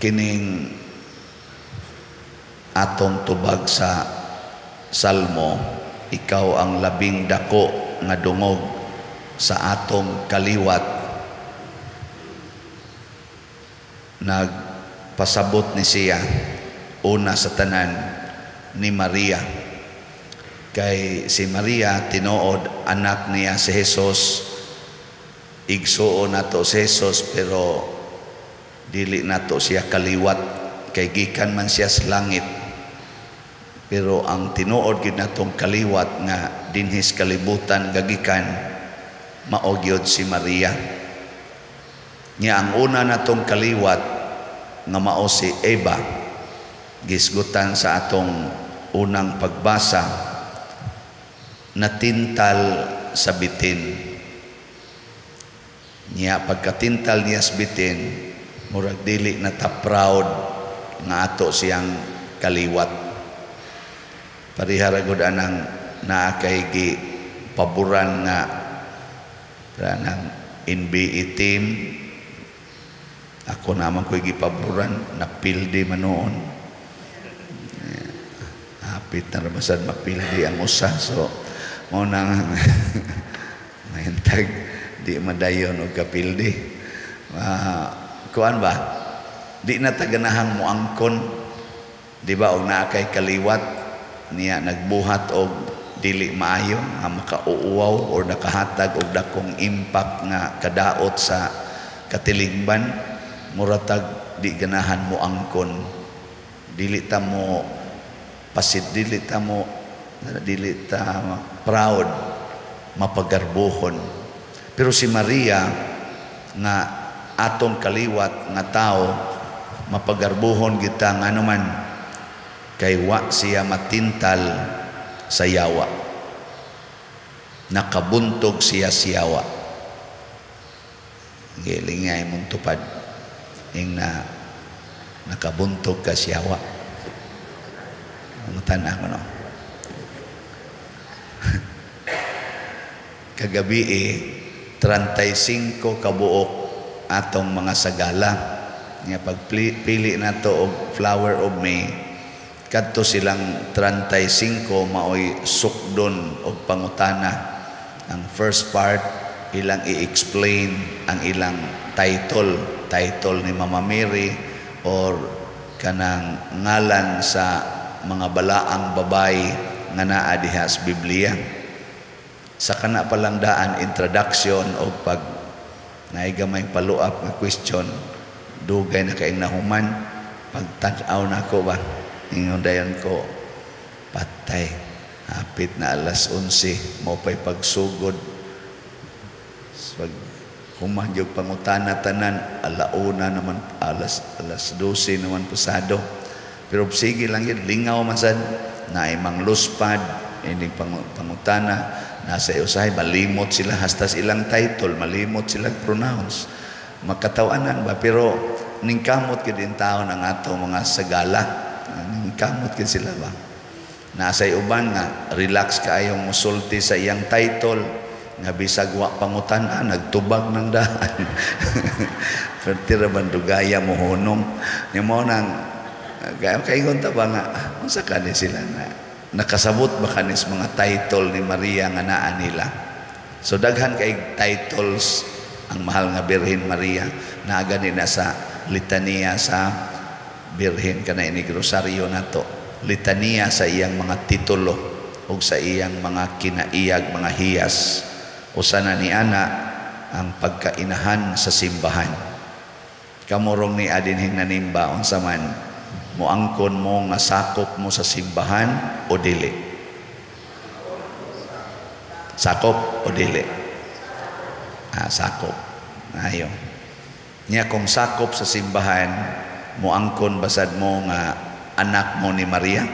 Kining atong tubag sa Salmo, ikaw ang labing dako nga dungog sa atong kaliwat, nagpasabot ni siya una sa tanan ni Maria. Kay si Maria tinuod anak niya si Jesus, igsuon nato si Jesus, pero dili nato siya kaliwat kay gikan man siya sa langit. Pero ang tinuod gid natong kaliwat nga dinhis kalibutan gagikan mao gyud si Maria. Nya ang una natong kaliwat nga mao si Eva, gisgutan sa atong unang pagbasa, natintal sa bitin. Nya pagkatintal niya sa bitin, murag dili na ta proud nga ato siyang kaliwat. Pareha ra gud anang naa kay gi paboran nga anang NBA team. Ako naman ko'y gipaboran, napildi man noon. Hapit na rabasad mapildi ang usa. So, mao na mahintag di madayon og kapildi. Kuan ba? Di na taganahang moangkon. Di ba og naa kay kaliwat niya nagbuhat og dili maayo nga makauuwaw or nakahatag og dakong impact nga kadaot sa katilingban, muratag di ganahan mo angkon, dili ta mo pasid, dili ta mo, dili ta proud mapagarbuhon. Pero si Maria nga atong kaliwat nga tao, mapagarbuhon kita nganuman kay wa siya matintal sa yawa. Nakabuntog siya siyawa. Giling nga imong tupad ing na nakabuntog ka siyawa. Ang ko no. Kagabi 35 kabuok atong mga sagala. Nga pagpili nato og Flower of May, kadto silang 35 maoy sukdon og pangutana. Ang first part ilang i-explain ang ilang title, title ni Mama Mary or kanang ngalan sa mga balaang babay nga naa diha sa Biblia. Sa kana pa lang daan introduction o pag naay gamay follow-up nga question, dugay na kaayong nahuman. Pagtan-aw nako ba, ingon dayon ko, patay, hapit na alas 11, mo pa'y pagsugod. Pag human yung pangutana tanan, alauna naman, alas 12 naman pasado. Pero sige lang yun, lingaw man sad, naay mangluspad, ining pangutana, nasa usahay, malimot sila, hastas ilang title, malimot sila pronounce. Makatawanan ba? Pero ningkamot gid in taon ang ato mga sagala. Ningkamot gid sila ba? Nasa uban nga relax kaayong musulti sa iyang title nga bisag wa pangutana, nagtubag ng daan. Pero tira man dugaya mohunong. Nya mo nang kaingon ta ba nga unsa kani sila na nakasabot ba kanis mga title ni Maria nga naa nila. So daghan kay titles ang mahal nga Birhen Maria, naa gani na sa litaniya sa Birhen kana ini rosaryo nato, litaniya sa iyang mga titulo ug sa iyang mga kinaiyag, mga hiyas. Usa na ni ana ang pagkainahan sa simbahan. Kamurong ni adinhing nanimba unsa man moangkon mo nga sakop mo sa simbahan o dili? Sakop o dili? Ah, sakop. Ayo. Nya kung sakop sa simbahan, moangkon basad mo nga anak mo ni Maria?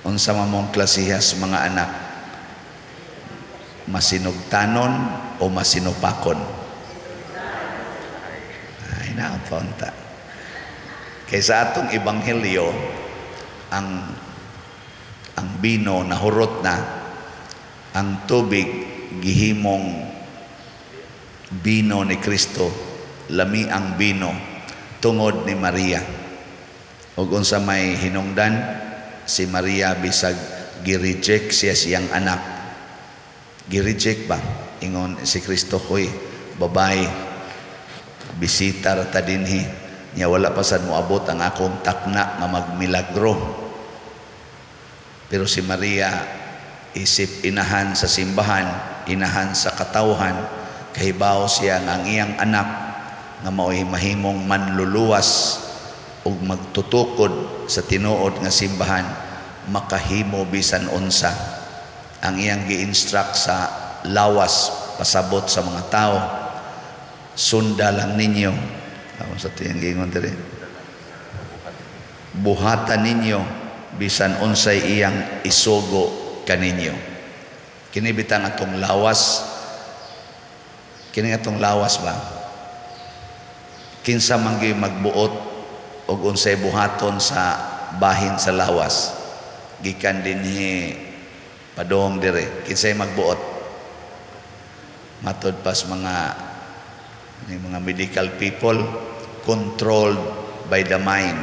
Unsa man mong klasihas mga anak? Masinugtanon o masinupakon? Ay, napunta. Kaysa atong ebanghelyo, ang bino nahurot na, ang tubig gihimong Bino ni Kristo, lami ang bino tungod ni Maria. Ug unsa may hinungdan, si Maria bisag gi-reject siya siyang anak. Gi-reject ba? Ingon si Kristo, "Hoy, babae, bisita ra ta dinhi. Nya wala pa sad moabot ang akong takna nga magmilagro." Pero si Maria, isip inahan sa simbahan, inahan sa katawhan, kahibaw siya nga ang iyang anak nga mao'y mahimong manluluwas ug magtutukod sa tinuod nga simbahan, makahimo bisan unsa. Ang iyang gi-instruct sa lawas, pasabot sa mga tao, "Sunda lang ninyo." Ako sa tiyang giingon diri, "Buhatan ninyo bisan unsay iyang isugo kaninyo." Kini bitang atong lawas, kini atong lawas ba, kinsa man gyud magbuot og unsay buhaton sa bahin sa lawas gikan dinhi padong dire? Kinsay magbuot? Matod pas mga ni mga medical people, controlled by the mind.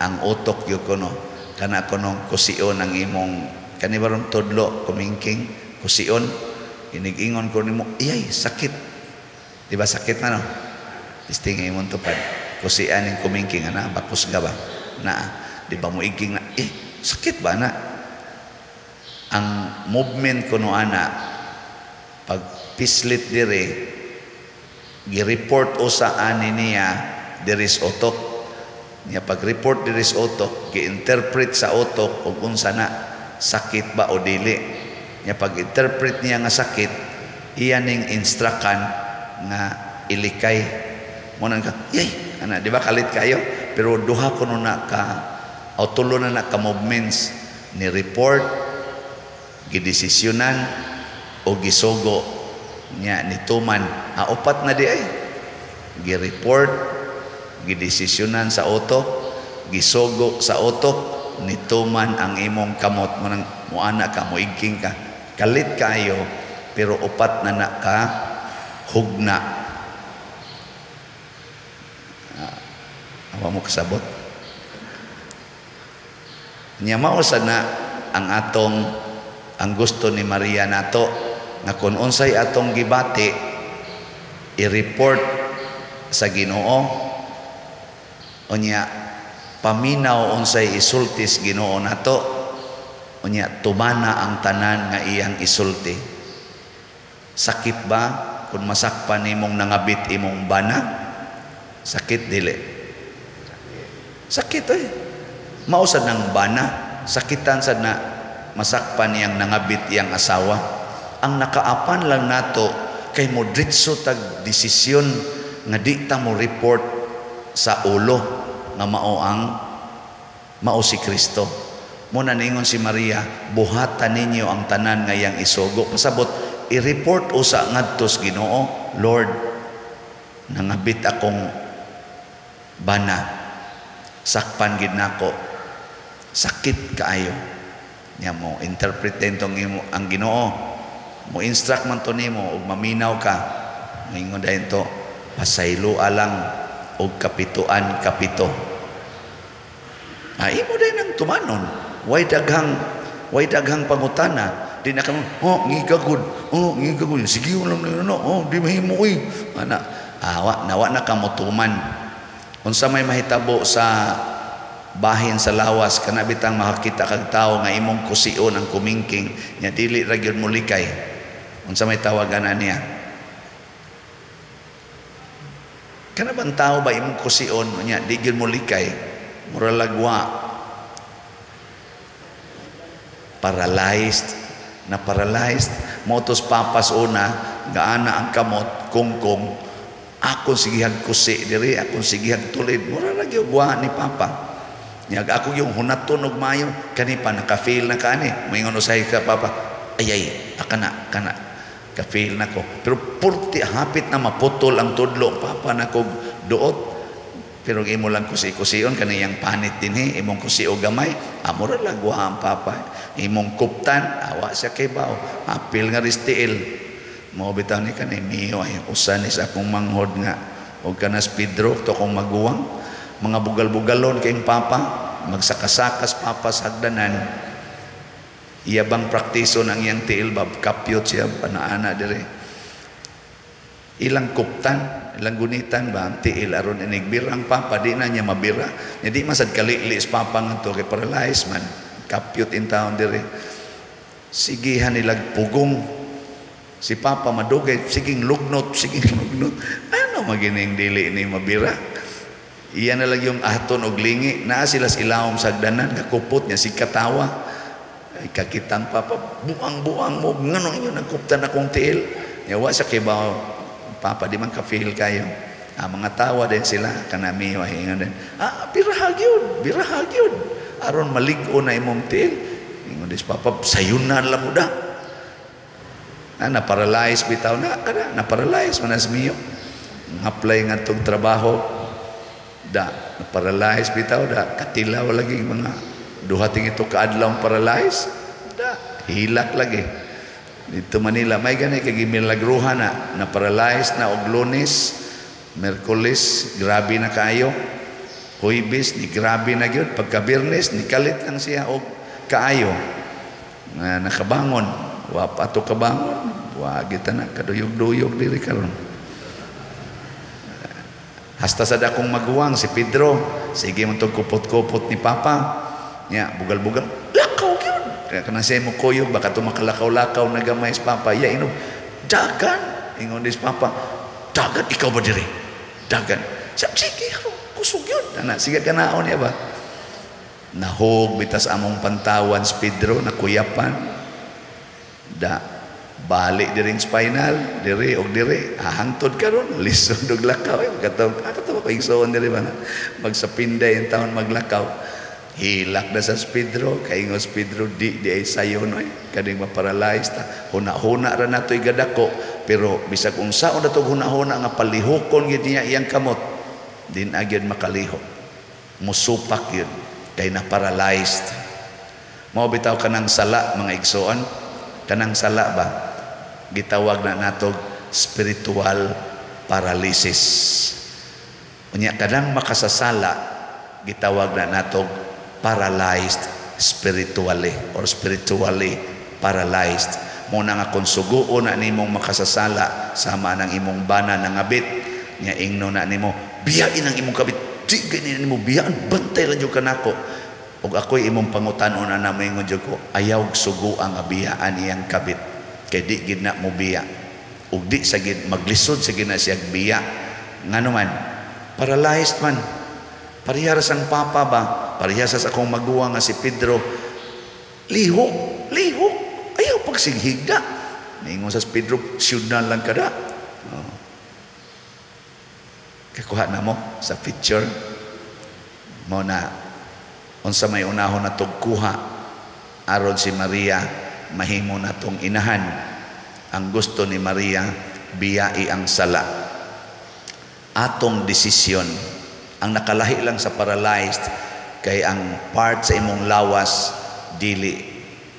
Ang utok gyud kuno, kana kunong kusion ang imong kani barong tudlo, kumingking, kusion, inig-ingon ko nimo, "Iyay, sakit." Di ba sakit na, no? Testing imong tupad, kusian ning kumingking ana, bakos ka ba na, di ba? Moigking na, "Eh, sakit ba na?" Ang movement kuno ana, pag pislit dire, gi-report usa ani niya diri sa utok niya. Pag report diri sa utok, gi-interpret sa utok og unsa na, sakit ba o dili niya. Pag interpret niya nga sakit, iya ning instructan nga ilikay mo nang ka, "Yay," ana, di ba? Kalit kayo, pero duha kuno na ka o tulo na na ka movements ni report, gidesisyonan o gisugo niya, nituman. Ah, upat na di ay: gi-report, gidesisyonan sa utok, gisugo sa utok, nituman ang imong kamot mo nang muana ka, moigking ka. Kalit kayo, pero upat na na ka hugna. Ah, awa mo kasabot niya. Mao sad na ang atong, ang gusto ni Maria nato nga kung unsay atong gibati, i-report sa Ginoo, unya paminaw unsay isultis Ginoo nato, unya tumana ang tanan nga iyang isulti. Sakit ba kung masakpan nimong nangabit imong bana? Sakit, dili? Sakit eh. Mao sad ng bana, sakitan sad na masakpan niyang nangabit iyang asawa. Ang nakaapan lang nato kay mo diretso tag desisyon nga di ta mo report sa ulo nga mao ang mao si Kristo. Mo na ningon si Maria, "Buhatan ninyo ang tanan nga iyang isugo." Pasabot, i-report usa ngadto sa Ginoo, "Lord, nangabit akong bana, sakpan gid nako, sakit kaayo." Nya mo interpret din tong imo ang Ginoo, mo instruct man to nimo ug maminaw ka. Moingon dayon to, "Pasaylo lang og kapituan kapito." Ah, imo din ang tumanon. Way daghang pangutana. Di na ka, "Oh, ngiga gud. Oh, ngiga gud. Sige lang na, no. Oh, di mahimo oy." Ana, awa, nawa na ka motuman. Unsa may mahitabo sa bahin sa lawas, kana bitang makakita kag tawo nga imong kusion ang kumingking nya dili ra gyud molikay? Unsa may tawagan niya? Kana bang tao ba, imong kusion nya di gyud molikay, mura lagwa paralyzed na, paralyzed. Motos papas una gaana ang kamot kungkong, "Akong sigihag kusi diri, akong sigihag tulid." Mura ra gyud wa ni papa. Nya ako yung hunaton og mayo kani pa, naka-feel na kani. Moingon usahay ka papa, "Ay ay, akana kana ka-feel na ko." Pero purti hapit na maputol ang tudlo papa na kog duot. Pero imo lang kusi-kusion kaniyang panit dinhi, imong kusi og gamay, amora lagwa ang papa. Imong kuptan, awa siya kay bao, apil nga ristiil. Mao bitaw ni kanay Mio ay usa ni sa akong manghod nga og kanas Pedro to akong maguwang, mga bugal-bugalon kay papa, magsakasakas papa sa hagdanan. Iya bang praktiso ng iyang tiil ba, kapyot siya ana-ana dire, ilang kuptan, ilang gunitan ba ang tiil aron inigbira ang papa, di na niya mabira nya. Di masad kalili sa papa ngadto kay paralyzed man, kapyot in taon dire. Sigihan nilag pugong si papa, madugay siging lugnot, siging lugnot. Ano magining dili ni mabira? Iya na lang yung aton og lingi naa sila sa ilawom sa hagdanan, kakupot niya si katawa. Ay kakitang papa, buang-buang mo, nganong inyo nagkuptan akong tiil? Nya wa sa kibaw papa, di man ka-feel kayo. Ah, mga tawa din sila kanami ay ingon din. Ah, birahag yun, birahag yun. Aron malig-o na imong tiil. Ingon dis papa, sayunan lang mo da. Ah, na-paralyze bitaw na kada, na-paralyze man as Mio. Apply nga tong trabaho da, na-paralyze bitaw da, katilaw lagi, mga duha ting ito kaadlaw paralyze da, hilak lagi. Dito Manila may gani kay gimilagruhan na na paralyze na og Lunes, Merkulis, grabe na kaayo. Huwebes ni grabe na gyud, pagka Biyernes ni kalit lang siya og kaayo. Nga nakabangon, wa pa to kabangon, wa gita na kaduyog-duyog diri karon. Hasta sa dakong maguwang si Pedro, sige man tong kupot-kupot ni papa. Nya bugal-bugal, lakaw gyud. Kaya kana siya mo kuyog baka to makalakaw-lakaw na gamay sa papa. Ya inom, dagan ingon dis papa, dagan ikaw ba diri? Dagan. Sige, kusog yun. Ana, sige kanaon niya ba? Nahog bitas among pantawan si Pedro, nakuyapan. Da, bali diring spinal, diri og diri, hahangtod karon, lisod og lakaw. Eh, katong, ah, kato ko igsoon diri ba na? Magsapinday ang taon maglakaw. Hilak na sa Pedro, kaingos Pedro, di di ay sayo no eh. Kaning ma-paralyze ta. Huna-huna ra nato'y gadako, pero bisag unsaon na tog huna-huna nga palihukon gyud niya iyang kamot, din agyud makalihok. Musupak yun kay na paralyzed. Mao bitaw kanang sala, mga igsoon, kanang sala ba gitawag na natog spiritual paralysis. Unya kanang makasasala gitawag na natog paralyzed spiritually or spiritually paralyzed. Mo na nga kung suguon na nimong makasasala, sama ng imong bana nangabit nya, ingno na nimo, biyain ang imong kabit, di gani nimo biyaan, bantay lang jud kanako. Ug ako'y imong pangutan-on ana, moingon jud ko, ayaw sugo ang biyaan iyang kabit kay di gid na mo biya ug di sa gid maglisod sa gid na siya biya. Ngano man paralyzed man. Pareha ra sang papa ba, pareha sa akong maguwang nga si Pedro, lihok lihok, ayaw pagsighigda. Ningon sa Pedro, syudnan lang kada. Oh. Kakuha na mo sa picture mo na unsa may unahon na tugkuha aron si Maria mahimo na tong inahan. Ang gusto ni Maria, biyai ang sala. Atong desisyon. Ang nakalahi lang sa paralyzed kay ang part sa imong lawas dili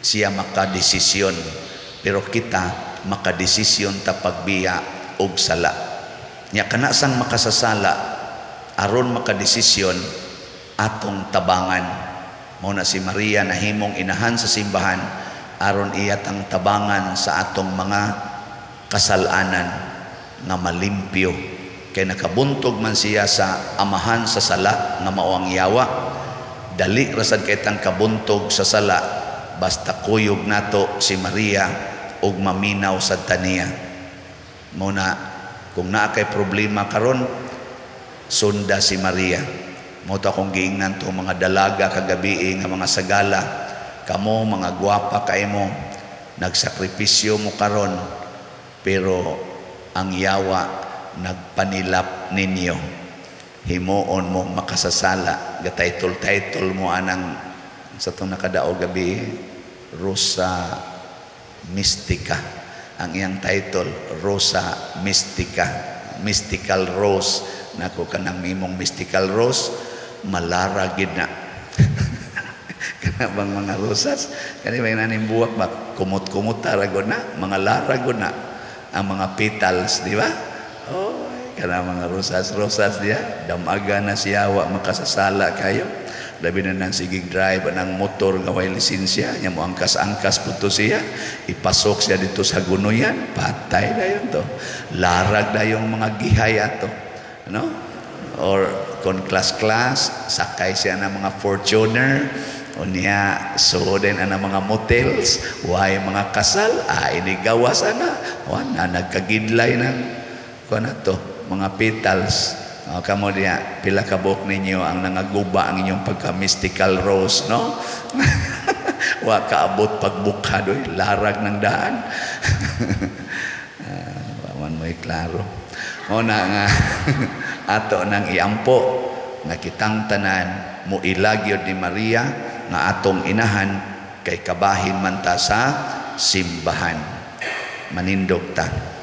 siya makadesisyon, pero kita makadesisyon ta pagbiya og sala. Nya kana sang makasasala, aron makadesisyon, atong tabangan. Mao na si Maria nahimong inahan sa simbahan aron iya tang tabangan sa atong mga kasalanan nga malimpyo, kay nakabuntog man siya sa amahan sa sala nga mao ang yawa. Dali rasad kay tang kabuntog sa sala basta kuyog nato si Maria ug maminaw sad taniya. Mao na kung naa kay problema karon, sunda si Maria. Mao to akong giingnan to mga dalaga kagabi nga mga sagala. Kamo mga gwapa kay mo, nagsakripisyo mo karon, pero ang yawa nagpanilap ninyo. Himuon mo makasasala. Ga-title-title mo anang sa itong nakadao gabi, Rosa Mystica. Ang iyang title, Rosa Mystica. Mystical Rose. Nako, kanang imong mystical rose, malara gid na. Kana bang mga rosas? Kani may naning buwak ba? Kumot-kumot tara na, mga lara na. Ang mga petals, di ba? Oh, kana mga rosas-rosas diya, damaga na siya, wa makasasala kayo. Labi na nang sigig drive ang motor nga way lisensya, nya mo angkas-angkas pud to siya, ipasok siya dito sa gunoyan, patay dayon to. Larag dayong mga gihay ato. No? Or kon class-class, sakay siya ng mga Fortuner, unya so din ang mga motels, way mga kasal, ah, inigawas ana, wa na nagkagidlay ng kuan to, mga petals. Oh, kamo diya, pila ka buok ninyo ang nangaguba ang inyong pagka-mystical rose, no? Wa kaabot pagbukha doy, larag ng daan. Wa man mo'y klaro. O na nga ato nang iampo nga kitang tanan mo ilagyod ni Maria nga atong inahan kay kabahin man ta sa simbahan. Manindog ta.